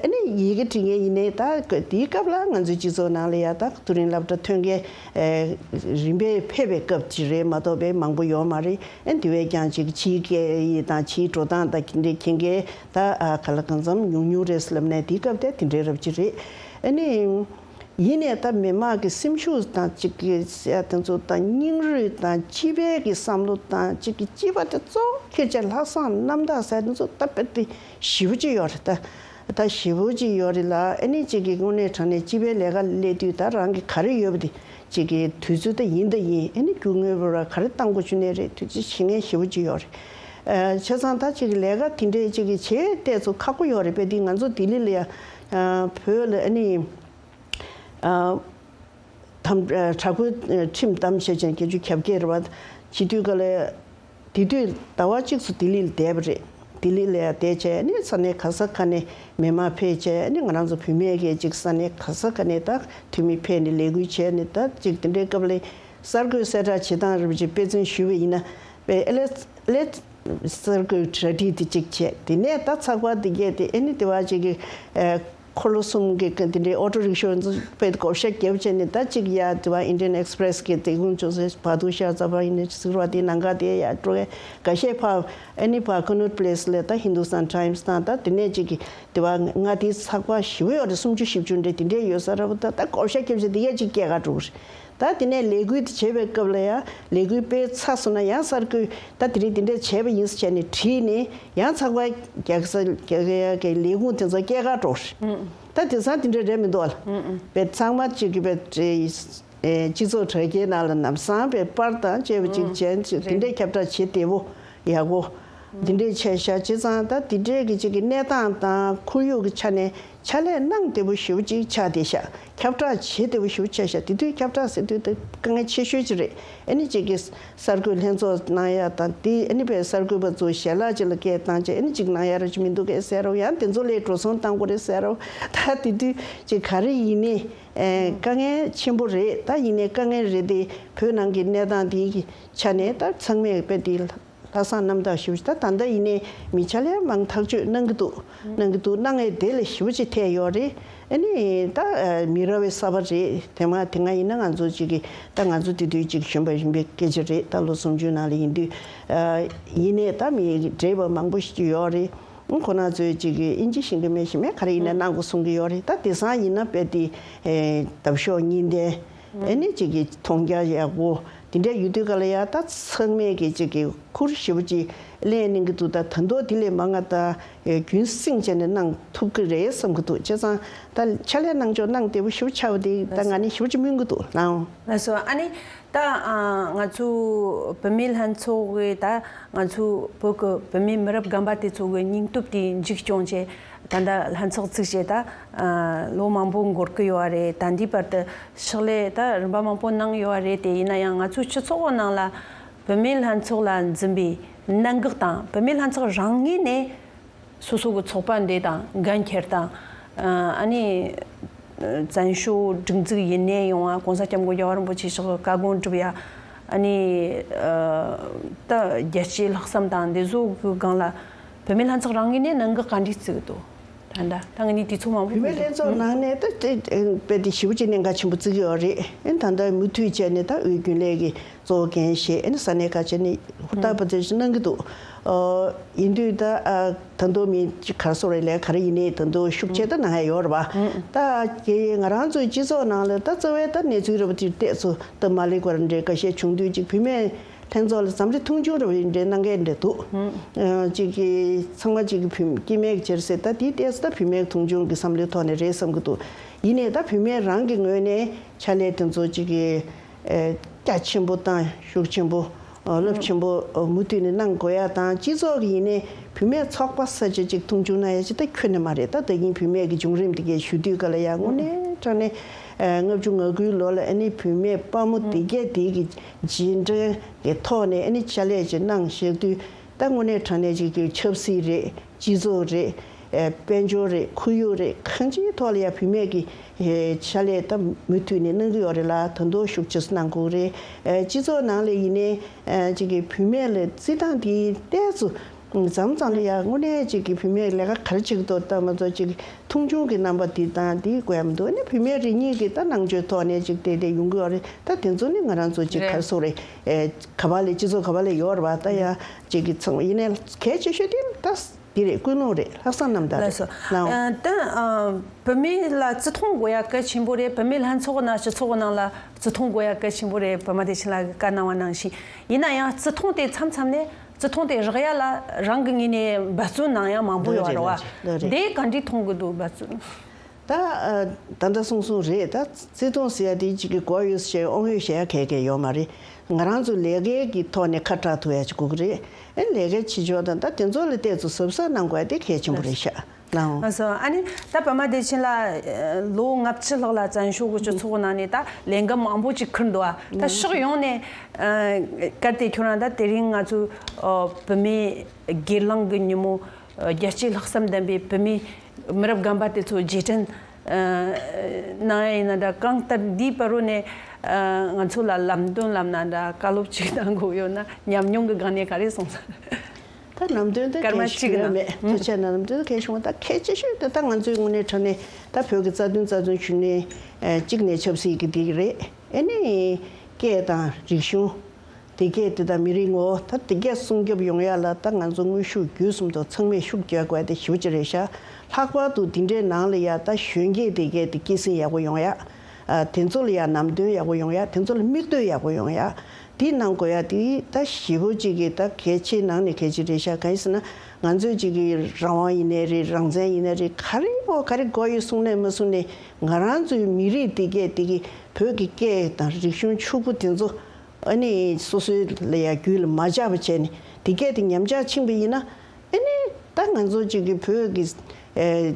ཨ་ནི་ཡི་གེ་འབྲི་མཁན་ཡིན་ནའི། ད་དེའི་སྐབས་ལ་ང་ཚོའི་སྤྱི་ཚོགས་ནང་ལ་ཡ་ད་མཐོ་རིམ་སློབ་གྲྭ་ཐོན་མཁན་རིམ་པས་ཕེབས་པའི་སྐབས་ཅིག་རེད་མ་གཏོགས་དཔེ་མང་པོ་ཡོད་མ་རེད། ཨ་ནི་དེ་བས་ཀྱང་ཅིག་ཕྱིའི་སྐད་ཡིག་དང་ཕྱིའི་འགྲོ་སྟངས་དང་དེ་འདྲའི་མཁྱེན་མཁན་ད་ག་ལ་གང་འཚམ་ཉུང་ཉུང་རེད་ལབ་ནའི་དེའི་སྐབས་དེ་དེ་འདྲའི་རབ་ཅིག་རེད། ཨ་ནི། ཡིན་ནའི་ད་མི་མང་གི་སེམས་ཤུགས་དང་གཅིག་གི་ཟེར་ཡ་དེ་ཚོ་དང་སྙིང་རུས་དང་སྤྱི་པའི་གི་བསམ་བློ་དང་གཅིག་གི་སྤྱི་པ་དེ་གཙོ་བོ་ཁྱེར་བྱས་ལྷག་བསམ་རྣམ་དག་ཟེར་ཡ་དེ་ཚོ་ད་དཔེ་དེ་ཞེ་པོ་ཅིག་ཡོད་རེད་ད། ད་ཞེ་པོ་ཅིག་ཡོད་རེད་ལ། ཨ་ནི་གཅིག་གི་དངོས་གནས་དྲང་གནས་སྤྱི་པའི་ལས་ཀ་སླེབས་དུས་ད་རང་གི་ག་རེ་ཡོད་པ་དེ་གཅིག་གི་དུས་ཚོད་ད་ཡིན་ད་ཡིན། ཨ་ནི་རྒྱུ་དངོས་པོ་ར་ག་རེ་བཏང་དགོས་བྱུང་ནའི་རེད། དུས་ཚོད་བྱེད་མཁན་ཞེ་པོ་ཅིག་ཡོད་རེད། ཨ་བྱས་ཙང་ད་གཅིག་གི་ལས་ཀ་དེ་འདྲའི་གཅིག་གི་བྱེད་ཏེ་ཚོ་ཁག་པོ་ཡོད་རེད། དཔེ་དེ་ང་ཚོ་ལྡི་ལི་ལ་ཡ་ཨ་བོད་ལ་ཨ་ནི། ཨ་དམ་ཨ་དྲག་པོའི་ཨ་ཁྲིམས་བསྡམས་བྱས་ཅན་བརྒྱད་ཅུ་གྱ་བརྒྱད་རེད་བ། བྱེད་དུས་ག་ལ་དེ་དུས་ཟླ་བ་གཅིག་ཙམ་ལྡི་ལི་ལ་བསྡད་པ་རེད། ལྡི་ལི་ལ་ཡ་བསྡད་བྱས་ནས་ས་གནས་ག་ས་ག་ནས་མི་མང་ཕེབས་བྱས་ནས་ང་རང་ཚོ་བུད་མེད་ཀྱི་གཅིག་ས་གནས་ག་ས་ག་ནས་ད་འཐུས་མི་ཕེབས་ནས་ལས་འགུལ་བྱས་ནས་ད་གཅིག་དེ་འདྲའི་སྐབས་ལ་གསར་འགོད་གསལ་བསྒྲགས་བྱེད་སྟངས་རིན་པོ་ཆེ་དཔེ་མཚོན་ཞུས་པ་ཡིན་ན་དཔེ་ཨེ་ལེ་ཨེ་ལེ། གསར་འགོད་གྲ་སྒྲིག་དེ་གཅིག་བྱས། དེ་ནས་ད་ཚགས་པར་དེ་རྒྱས་ཏེ་ཨེ་ནི་དེ་བ་གཅིག་གི་ཨེ་འཁོར་ལོ་གསུམ་གྱི་དེ་འདྲའི་ཨོ་ཊོ་རིག་ཤོ་དཔེ་བགོ་བཤའ་བརྒྱབ་བྱས་ནས་ད་གཅིག་ཡ་དེ་བ་ཨིན་ཌི་ཡན་ཨེག་སི་པི་རེ་སི་གི་དེ་ཀུན་ཅོ་སེ་བར་དུ་ཤར་རྩ་བ་ཡིན་ནི་ཟེར་བ་དེ་ནང་ག་དེ་ཡ་འགྲོ་གི་འགའ་ཤས་ཕ་ཨེ་ནི་ཕ་ཀུ་ནུར་པི་ལེ་སི་ལ་ད་ཧིན་དུ་སྟན་ཊའིམ་སི་དང་ད་དེ་ནས་གཅིག་གི་དེ་བ་ང་དེ་ཚགས་པར་ཞེ་པོ་ཡོད་རེད། སུམ་ཅུ་བཞི་བཅུ་འདྲ་དེ་འདྲས་ཡོད་ས་ར་བ། ད་ད་བགོ་བཤའ་བརྒྱབ་བྱས་དེ་ཡ་གཅིག་སྐྱེལ་ག་འགྲོ་གི་རེད། ད་དེ་ནས་ལས་འགུལ་དེ་བྱེད་པའི་སྐབས་ལ་ཡང་ལས་འགུལ་སྤེལ་ཚར་སོང་ན་ཡང་གསར་འགོད་ད་དེ་རིང་དེ་འདྲས་བྱས་པ་ཡིན་ཟེར་བྱས་ནས་བྲིས་ནས་ཡང་ཚགས་པར་རྒྱག་ས་རྒྱག་ཡ་གི་ལས་ཁུངས་དེ་ཚོ་སྐྱེལ་ག་འགྲོ་རེད། ད་དེང་སང་དེ་འདྲས་རེད་མི་འདུག་ཨ། བས་ཚང་མ་གཅིག་གི་བས་སྤྱི་ཚོགས་དྲ་རྒྱའི་ནང་ལ་ལམ་སང་བས་པར་དང་བཅས་པ་གཅིག་བྱས་དེ་འདྲས་ཁྱབ་བསྒྲགས་བྱེད་བདེ་བོ་ཡག་པོ། འདི་འདྲའི་ཆ་བཞག་བྱས་ཙང་ད་འདི་འདྲའི་གི་ཅིག་གི་གནས་སྟངས་དང་ཁོར་ཡུག་གི་ཆ་ནས་ཕྱག་ལས་གནང་བདེ་པོ་ཞེ་པོ་ཅིག་ཆགས་བསྡད་ཤག་ཁྱབ་བསྒྲགས་བྱེད་བདེ་པོ་ཞེ་པོ་ཆགས་ཤག་དེ་དུས་ཁྱབ་བསྒྲགས་ཟེར་དུས་དེ་དཀའ་ངལ་ཆེ་ཤོས་ཅིག་རེད། ཨ་ནི་ཅིག་གི་གསར་འགོད་ལྷན་ཚོགས་གནང་ཡ་དང་དེ་ཨ་ནི་བས་གསར་འགོད་པ་ཚོ་ཞལ་ལག་ཅིག་ལ་སྐད་བཏང་བྱས་ཨ་ནི་ཅིག་གནང་ཡ་ར་ཅིག་མི་འདུག་གས་ཟེར་རོ། ཡང་དེ་ཚོ་ལས་འགྲོ་སོང་བཏང་དགོས་རེད་ཟེར་རོ། ད་དེ་དུས་ཅིག་ག་རེ་ཡིན་ནའི་ཨེ་དཀའ་ངལ་ཆེན་པོ་རེད། ད་ཡིན་ནའི་དཀའ་ངལ་རེད་དེ་བོད་ནང་གི་གནས་སྟངས་དེའི་ཆ་ནས་ད་ཚང་མས་དཔེ་དེ། ལྷག་བསམ་རྣམ་དག་ཞུ། ད་ད་ལྟ་ཡིན་ནའི་མི་ཆ་ལས་མང་ཐག་གཅོད་གནང་གི་འདུག་གནང་གི་འདུག་གནང་ངེས་དེ་ལས་ཞེ་པོ་ཅིག་ཐད་ཡོད་རེད། ཨ་ནི་ད་མི་རབས་པའི་གསར་པ་རེད། དེ་མ་དེ་སྔ་ཡིན་ན་ང་ཚོ་ཅིག་གི་ད་ང་ཚོ་དེ་དུས་ཅིག་གཞོན་པ་གཞོན་པའི་སྐད་ཆ་རེད། ད་ལོ་སུམ་ཅུ་ནང་ལ་ཡིན་དུས་ཡིན་ནའི་ད་མི་བགྲེས་པ་མང་པོ་ཞིག་ཡོད་རེད། ཁོ་ན་ཚོས་ཅིག་གི་ཨིན་ཇི་ཤེས་ཀྱི་མེད་ཤེས་མེད་ག་རེ་ཡིན་ན་གནང་དགོས་གསུང་གི་ཡོད་རེད། ད་དེང་སང་ཡིན་ན་དཔེ་དེ་འདབ་གཤོག་གཉིས་ལྡན། ཨེ་ནི་ཅིག་གི་མཐོང་རྒྱ་ཡག་པོ་དེ་འདྲ་ཡོད་དུས་ག་ལ་ཡ་ད་ཚང་མས་ཀྱི་ཅིག་གི་ཁུར་ཞེ་པོ་ཅིག་ལེན་གནང་གི་འདུག་ད་ད་མདོ་དེ་ལས་མང་ང་ད་རྒྱུན་བསྲིངས་བྱས་ནས་གནང་ཐུབ་ཀྱི་རེད་བསམ་གྱི་འདུག་བྱས་ཙང་ད་ཕྱག་ལས་གནང་ཕྱོགས་གནང་བདེ་པོ་ཞེ་པོ་ཆགས་པ་དེ་ད་ང་ནི་ཞེ་པོ་ཅིག་སྨོན་གྱི་འདུག་ལགས། ལགས་སོ། ཨ་ནི་ད་ང་ཚོ་བུད་མེད་ལྷན་ཚོགས་ཀྱི་ད་ང་ཚོ་བོད་ཀྱི་བུད་མེད་མི་རབས་རྒན་པ་དེ་ཚོ་གི་སྙིང་སྟོབས་དེ་འཇིགས་སྐྱོང་བྱས། ད་ལྟ་ལྷན་ཚོགས་བཙུགས་བྱས་ད་ལོ་མང་པོ་འགོར་གི་ཡོད་རེད། ད་འདིའི་བར་དུ་ཕྱག་ལས་ད་རིམ་པ་མང་པོ་གནང་ཡོད་རེད། དེ་ཡིན་ན་ཡང་ང་ཚོའི་སྤྱི་ཚོགས་ནང་ལ་བུད་མེད་ལྷན་ཚོགས་ལ་འཛིན་པའི་གནད་འགག་དང་བུད་མེད་ལྷན་ཚོགས་རང་ངོས་ནས་སོ་སོ་གི་ཚོགས་པ་འདི་དང་འགན་འཁྱེར་དང་ཨ་ནི་བཙན་བྱོལ་སྒྲིག་འཛུགས་ཡིན་ནའི་ཡོང་བ་གོང་ས་སྐྱབས་མགོན་རྒྱལ་བ་རིན་པོ་ཆེ་མཆོག་གི་བཀའ་དགོངས་སྒྲུབ་ཡ་ཨ་ནི་ད་རྒྱལ་གཅེས་ལྷག་བསམ་དང་འདི་ཚོ་གི་སྒང་ལ། བུད་མེད་ལྷན་ཚོགས་རང་ངོས་ནས་གནད་འགག་ག་འདྲས་བརྩི་གི་འདུག་ད་ལྟ་ད་ངས་ནི་དུས་ཚོད་མང་པོ་བུད་མེད་ལྷན་ཚོགས་ནང་ནས་ད་དཔེ་དེ་ཞེ་པོ་ཅིག་གནད་འགག་ཆེན་པོ་བརྩི་གི་ཡོད་རེད། ཨེ་ད་ལྟ་མུ་མཐུད་བྱས་ནས་ད་དབུས་རྒྱུན་ལས་ཀྱི་གཙོ་བོ་འགན་བཞེས་ཨེ་ས་གནས་ཁག་བྱས་ནས་ཧུར་ཐག་པ་དེ་ཞིག་གནང་གི་འདུག་ཨོ་ཡིན་དུས་ད་ཨ་ད་དུང་མི་ག་རེ་ཟེར་རེད་ལས་ག་རེ་ཡིན་ནའི་ད་དུང་ཤུགས་ཆེ་ད་གནང་ཡ་ཡོད་རེད་པ། ད་ཀྱེ་ང་རང་ཚོའི་སྤྱི་ཚོགས་ནང་ལ་ད་རྩ་བའི་ད་གནས་ཚུལ་རེད་པ་དེ་ཏོག་ཙམ་ད་མ་ལེགས་པ་འདྲ་འགའ་ཤས་བྱུང་དུས་ཅིག་བུད་མེད། ལྷན་ཚོགས་ལ་འཛམ་གླིང་མཐོང་ཆུང་འདྲ་བོ་འདྲ་གནང་མཁན་འདྲ་འདུག་ཨ་གཅིག་གིས་ཚང་མ་གཅིག་གིས་བུད་སྐྱེ་དམན་གྱི་བྱེད་ཟེར་ད་དེའི་ལྟས་སུ་ད་བུད་མེད་མཐོང་ཆུང་གི་བསམ་བློའི་ཐོག་ནས་རེད་བསམ་གྱི་འདུག་ཡིན་ནའི་ད་བུད་མེད་རང་གི་ངོས་ནས་ཕྱག་ལས་དེ་ཚོ་གཅིག་གིས་ཨ་རྒྱ་ཆེན་པོ་དང་ཤུགས་ཆེན་པོ་ཨ་རླབས་ཆེན་པོ་ཨ་མུ་མཐུད་ནས་གནང་དགོས་ཡ་དང་སྤྱི་ཚོགས་ཀྱི་ཡིན་ནའི་བུད་མེད་ཚོགས་པ་ས་ཆ་གཅིག་མཐོང་ཆུང་གནང་ཡ་ཅིག་ད་ཁྱོན་ནས་མ་རེད། ད་ད་གིན་བུད་མེད་ཀྱི་བྱུང་རིམ་དེ་གས་ཞུ་དུས་ག་ལ་ཡ་དངོས་གནས་དྲང་གནས་ཨ་ལྔ་བཅུ་ང་དགུའི་ལོ་ལ་ཨ་ནི་བུད་མེད་དཔའ་མོ་དེ་གས་དེ་གི་རྗེས་འབྲང་གི་ཐོག་ནས་ཨ་ནི་ཕྱག་ལས་ཅིག་གནང་བཞག་དུས་ད་དངོས་གནས་དྲང་གནས་ཅིག་གི་ཆབ་སྲིད་རེད། སྤྱི་ཚོགས་རེད། ཨེ་དཔལ་འབྱོར་རེད། ཁོར་ཡུག་རེད། གང་ཅིའི་ཐོག་ལ་ཡང་བུད་མེད་ཀྱི་ཨེ་ཕྱག་ལས་ད་མུ་མཐུད་ནས་གནང་གི་ཡོད་རེད་ལ་ད་དུང་ཤུགས་ཆེ་ཙམ་གནང་དགོས་རེད། ཨེ་སྤྱི་ཚོགས་ནང་ལ་ཡིན་ནའི་ཨེ་ཅིག་གི་བུད་མེད་ལ་བརྩི་སྟངས་དེ་ཏོག་ཙམ་མཚམས་མཚམས་ལ་ཡང་དངོས་གནས་ཅིག་གི་བུད་མེད་ལས་ཀ་ག་རེ་བྱེད་ཀྱི་འདུག་ད་མ་གཏོགས་ཅིག་མཐོང་ཆུང་གི་རྣམ་པ་འདི་དང་འདི་དགོས་ཡ་མི་འདུག་ཨ་ནི་བུད་མེད་རེ་གཉིས་ཀྱི་ད་ནང་ཆོས་ཐོག་ནས་ཅིག་བལྟས་བལྟས་ཡོང་གི་ཡོད་རེད། ད་དེ་ཚོ་ནི་ང་རང་ཚོ་ཅིག་རེད། ག་རེ་ཟེར་རེད། ཨེ་ག་བ་ལས་སྤྱི་ཚོགས་ག་བ་ལས་ཡོད་རེད་བ། ད་ཡ་ཅིག་གི་ཚང་ཡིན་ནའི་གལ་ཆེ་ཤོས་དེ་ད་ འདི་རེད། ཀུན་སློང་རེད། ལྷག་བསམ་རྣམ་དག་རེད། ལགས་སོ། ལགས་འོང་། ཨ། ད་ཨ། བུད་མེད་ལ་བརྩི་མཐོང་དགོས་ཡ་གལ་ཆེན་པོ་རེད། བུད་མེད་ལྷན་ཚོགས་ནང་སྤྱི་ཚོགས་ནང་ལ་བརྩི་མཐོང་དགོས་ཡ་གལ་ཆེན་པོ་རེད། པདྨ་བདེ་ཆེན་ལགས་ཀྱིས་བཀའ་གནང་བ་ནང་བཞིན། ཡིན་ན་ཡང་བརྩི་མཐོང་དེ་མཚམས་མཚམས་ནས་བརྩི་མཐོང་དེ་རག་ཡ་ལ་རང་གི་ངོས་ནས་འབད་བརྩོན་གནང་ཡ་མང་པོ་ཡོད་རེད་བ། ལགས་རེད། ལགས་རེད། འདི་ག་འདྲས་མཐོང་གི་འདུག་འབད་བརྩོན། ད་ཨ། ད་ལྟ་གསུང་གསུང་རེད། ད་བརྩི་མཐོང་ཟེར་ཡ་དེ་གཅིག་གི་མགོ་གཡོགས་བྱས་དབང་གཡོགས་བྱེད་ཡ་གལ་གལ་ཡོད་མ་རེད། ང་རང་ཚོ་ལས་ཀའི་གི་ཐོག་ནས་ཁ་གྲག་ཐུབ་ཡ་ཅིག་དགོས་ཀྱི་རེད། ཨེ་ལས་ཀའི་བྱེད་ཕྱོགས་དང་ད་དེ་ཚོ་ལ་བལྟས་ཚོ་གཟབ་གཟབ་གནང་དགོས་ཡ་དེ་གལ་ཆེན་པོ་རེད་ཤག་ལགས་འོང་། ལགས་སོ། ཨ་ནི་ད་པདྨ་བདེ་ཆེན་ལགས་ལོ་ལྔ་བཅུ་ལྷག་ལ་བཙན་བྱོལ་གྱི་སྤྱི་ཚོགས་ནང་ནས་ད་ལས་འགུལ་མང་པོ་ཅིག་ཁུར་འདུག་ཨ། ད་ཕྱོགས་ཡོངས་ནས་གལ་ཏེ་ཁྱོད་རང་ད་དེ་རིང་ང་ཚོའི་བུད་མེད་སྒེར་ལངས་ཀྱི་ཉིན་མོ། རྒྱལ་གཅེས་ལྷག་བསམ་ལྡན་པའི་བུད་མེད་མི་རབས་རྒན་པ་དེ་ཚོ་རྗེས་དྲན་གནང་ཡ་ཡིན་ན་འདྲ། གང་ལྟར་འདིའི་བར་རོ་ནས་ང་ཚོ་ལ་ལམ་སྟོན་ལབ་ན་འདྲ། བཀའ་སློབ་ཅིག་གནང་དགོས་ཡོད་ན་ཉམས་མྱོང་གི་སྒང་ནས་ག་རེ་གསུངས་སོང་། ད་ལམ་སྟོན་དེ་སྐར་མ་གལ་ཆེ་གཅིག་ཡོད་ན་མེད། ཐུགས་རྗེ་ཆེ་ན། ལམ་སྟོན་དེ་གལ་ཆེ་བ། ད་གལ་ཆེ་ཤོས་དེ་ད་ང་ཚོའི་དངོས་གནས་དྲང་གནས་ད་བོད་ཀྱི་རྩ་དོན་རྩ་དོན་བྱུང་ནས་གཅིག་ནས་ཆབ་སྲིད་ཀྱི་འདི་རེད། ཨེ་ནི་སྐད་དང་རིག་གཞུང་། དེ་སྐད་དེ་དང་མི་རིགས་ངོ་བོ་ད་དེ་སྐད་སྲུང་སྐྱོབ་ཡོང་ཡ་ལ་ད་ང་ཚོ་དངོས་ཤུགས་བརྒྱུད་གསུམ་དུ་ཚང་མས་ཤུགས་རྒྱག་དགོས་དེ་ཞེ་པོ་ཅིག་རེད་ཤག་ལྷག་པར་དུ་དེ་འདྲའི་ནང་ལ་ཡ་ད་གཞོན་སྐྱེས་དེ་སྐད་དེ་སྐྱེད་སྲིང་ཡག་པོ་ཡོང་ཡ། ཨ། དེ་ཚོ་ལ་ཡ་ནམ་དོན་ཡག་པོ་ཡོང་ཡ། དེ་ཚོ་ལ་མིག་ལྟོས་ཡག་པོ་ཡོང་ཡ། དེ་གནང་དགོས་ཡ་དེ་ད་ཞེ་པོ་ཅིག་གི་ད་གལ་ཆེ་ནང་ནས་གལ་ཆེ་རེད་ཤག་གང་ཡིན་ཟེར་ན་ང་ཚོའི་ཅིག་གི་རང་དབང་ཡིན་ནའི་རེད། རང་བཙན་ཡིན་ནའི་རེད། ག་རེ་འོ་ག་རེ་དགོས་ཡོད་གསུངས་ནའི་མ་གསུངས་ནའི་ང་རང་ཚོའི་མི་རིགས་དེ་སྐད་དེ་གི་བོད་ཀྱི་སྐད་དང་རིག་གཞུང་ཕྱུག་པོ་དེ་ཚོ། ཨ་ནི་སོ་སོའི་ལ་ཡ་རྒྱུད་ལ་མ་འཇགས་པ་བྱས་ནས་དེ་སྐད་དེ་ཉམས་ཆག་ཕྱིན་པ་ཡིན་ན། ཨ་ནི་ད་ང་ཚོ་གཅིག་གི་བོད་ཀྱི་ཨེ་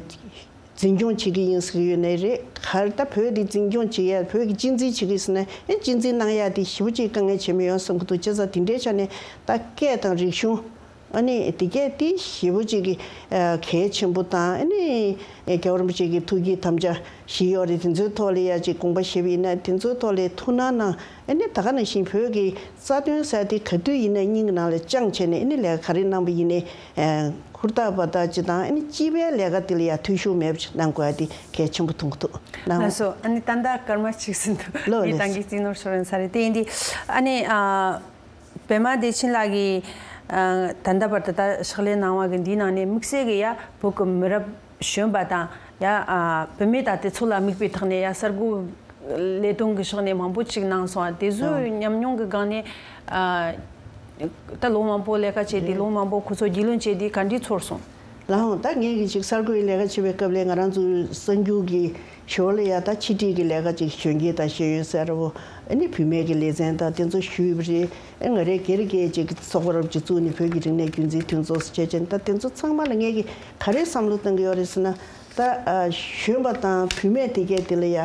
འཛིན་སྐྱོང་བྱེད་ཀྱི་ཡིན་ཟེར་གྱི་ཡོད་ནའི་རེད། ག་རེ་ད་བོད་དེ་འཛིན་སྐྱོང་བྱེད་ཡ། བོད་ཀྱི་གཅེས་འཛིན་བྱེད་ཀྱི་ཡིན་ཟེར་ན་ཨེ་གཅེས་འཛིན་གནང་ཡ་དེ་ཞེ་པོ་ཅིག་དཀའ་ངལ་ཆེ་མི་ཡོང་བསམ་གྱི་འདུག་བྱས་ཙང་དེ་འདྲའི་ཆ་ནས་ད་སྐད་དང་རིག་གཞུང་། ཨ་ནི་དེ་གས་དེ་ཞེ་པོ་ཅིག་གི་ཨ་གལ་ཆེན་པོ་དང་། ཨ་ནི་རྒྱལ་བ་རིན་པོ་ཆེ་གི་ཐུགས་ཀྱི་དམ་བཅའ་བཞི་ཡོད་རེད། དེ་ཚོའི་ཐོག་ལ་ཡ་ཅིག་དགོངས་པ་བཞེས་པ་ཡིན་ན་དེ་ཚོའི་ཐོག་ལ་ཐུགས་སྣང་གནང་། ཨ་ནི་ད་ག་ནང་བཞིན་བོད་ཀྱི་རྩ་དོན་ཟེར་དེ་ག་དུས་ཡིན་ན་སྙིང་གི་ནང་ལ་བཅངས་བྱས་ནས། ཨ་ནི་ལས་ཀ་ག་རེ་གནང་པ་ཡིན་ནའི་ཨ་ཧུར་ཐག་པ་ཐག་ཅིག་དང་། ཨ་ནི་སྤྱི་པའི་ལས་ཀ་དེ་ལ་ཡ་འཐུས་ཤོར་མེད་པ་ཅིག་གནང་དགོས་ཡ་དེ་གལ་ཆེན་པོ་མཐོང་གི་འདུག་ལགས་སོ། ཨ་ནི་ད་ལྟ་སྐར་མ་གཅིག་ཟིན་འདུག་ལོ་ངས་ལེགས་ཏང་གི་རྩིས་ནོར་ཤོར་ཡོང་ས་རེད། དེ་ཡིན་དུས་ཨ་ནི་ཨ། པདྨ་བདེ་ཆེན་ལགས་ཀྱིས་ཨ་ད་ལྟ་བར་དུ་ད་ཕྱག་ལས་གནང་བ་གི་འདིའི་ནང་ནས་དམིགས་བསལ་གྱི་ཡ་བོད་ཀྱི་མི་རབས་གཞོན་པ་དང་ཡ་ཨ་བུད་མེད་དང་དེ་ཚོ་ལ་དམིགས་པའི་ཐོག་ནས་ཡ་གསར་འགོད་ལས་དོན་གྱི་ཕྱོགས་ནས་མང་པོ་ཅིག་གནང་སོང་བ། དེ་ཚོའི་ཨང་། ཉམས་མྱོང་གི་སྒང་ནས་ཨ་ད་ལོ་མང་པོ་ལས་ཀ་བྱས་ཏེ། རེད། ལོ་མང་པོ་ཁོ་ཚོ་རྒྱུས་ལོན་བྱས་ཏེ་ག་འདྲས་ཚོར་སོང་། ལགས་འོང་། ད་ངས་གི་ཅིག་གསར་འགོད་ལས་ཀ་བྱེད་པའི་སྐབས་ལ་ང་རང་ཚོའི་གསར་འགྱུར་གྱི་ཞོར་ལ་ཡ་ད་ཕྱི་དྲིལ་གྱི་ལས་ཀ་ཅིག་གཞོན་སྐྱེས་དང་ཤེས་ཡོན་གསར་བ། ཨ་ནི་བུད་མེད་ཀྱི་ལེ་ཚན་དང་དེ་ཚོ་ཞུས་པ་རེད། ཨ་ང་རའི་སྒེར་གྱི་ཅིག་ཚོགས་པ་རབ་ཅིག་བཙུགས་ནས་བོད་ཀྱི་རིག་གནས་རྒྱུན་འཛིན་མཐུན་ཚོགས་སུ་བྱས་བྱས་ནས། ད་དེ་ཚོ་ཚང་མ་ལ་ངས་གི་ག་རེ་བསམ་བློ་གཏོང་གི་ཡོད་རེད་ཟེར་ན། ད་ཨ་གཞོན་པ་དང་བུད་མེད་དེ་གས་དེ་ལ་ཡ་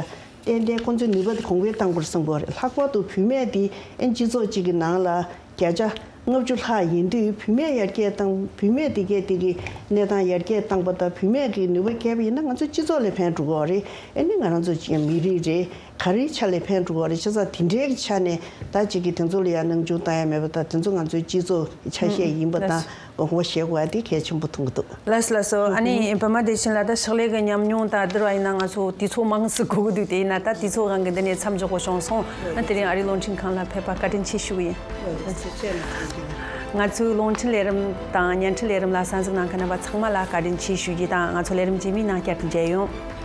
ཏན་ཏན་ཁོང་ཚོའི་ནུས་པ་དེ་གོང་འཕེལ་གཏང་དགོས་བསམ་གྱི་ཡོད་རེད། ལྷག་པར་དུ་བུད་མེད་དེ་ཨ་སྤྱི་ཚོགས་གཅིག་གི་ནང་ལ་བརྒྱ་ཆ་ལྔ་བཅུ་ལྷག་ཡིན་དུས། བུད་མེད་ཡར་རྒྱས་བཏང་། བུད་མེད་དེ་གས་དེ་གི་གནས་སྟངས་ཡར་རྒྱས་བཏང་པ་དང་། བུད་མེད་ཀྱི་ནུས་པ་སྐྱེས་པ་ཡིན་ན་ང་ཚོ་སྤྱི་ཚོགས་ལ་ཕན་འགྲོ་གི་ཡོད་རེད། ཨ་ནི་ང་རང་ཚོ་ཅིག་མི་རིགས་རེད། ག་རེའི་ཆ་ལ་ཕན་འགྲོ་གི་ཡོད་རེད། བྱས་ཙང་དེ་འདྲའི་ཆ་ནས་ད་ཅིག་གི་དེ་ཚོ་ལ་ཡང་སྣང་ཆུང་བཏང་ཡ་མེད་པ་དང་། དེ་ཚོ་ང་ཚོའི་སྤྱི་ཚོགས་ཀྱི་ཆ་ཤས་ཡིན་པ་དང་། ལགས་སོ། དགོངས་པ་བཞེས་དགོས་ཡ་དེ་གལ་ཆེན་པོ་མཐོང་གི་འདུག་ལགས་སོ། ལགས་སོ། ཨ་ནི་པདྨ་བདེ་ཆེན་ལགས་ད་ཕྱག་ལས་ཀྱི་ཉམས་མྱོང་དང་བསྡུར་བ་ཡིན་ན་ང་ཚོ་དུས་ཚོད་མང་ཙམ་འགོར་གི་འདུག་དེ་ཡིན་ན་ད་དུས་ཚོད་སྒང་གི་འདི་ནས་མཚམས་འཇོག་དགོས་བྱུང་སོང་། ཨ་དེ་རིང་ཨ་རིའི་རླུང་འཕྲིན་ཁང་ལ་ཕེབས་པ་བཀའ་དྲིན་ཆེ་ཞུ་གི་ཡིན། ང་ཚོའི་རླུང་འཕྲིན་ལས་རིམ་དང་བརྙན་འཕྲིན་ལས་རིམ་ལ་གསན་གཟིགས་གནང་མཁན་རྣམ་པ་ཚང་མ་ལ་བཀའ་དྲིན་ཆེ་ཞུ་རྒྱུ་དང་། ང་ཚོ་ལས་རིམ་རྗེས་མའི་ནང་བསྐྱར་དུ་མཇལ་ཡོང་།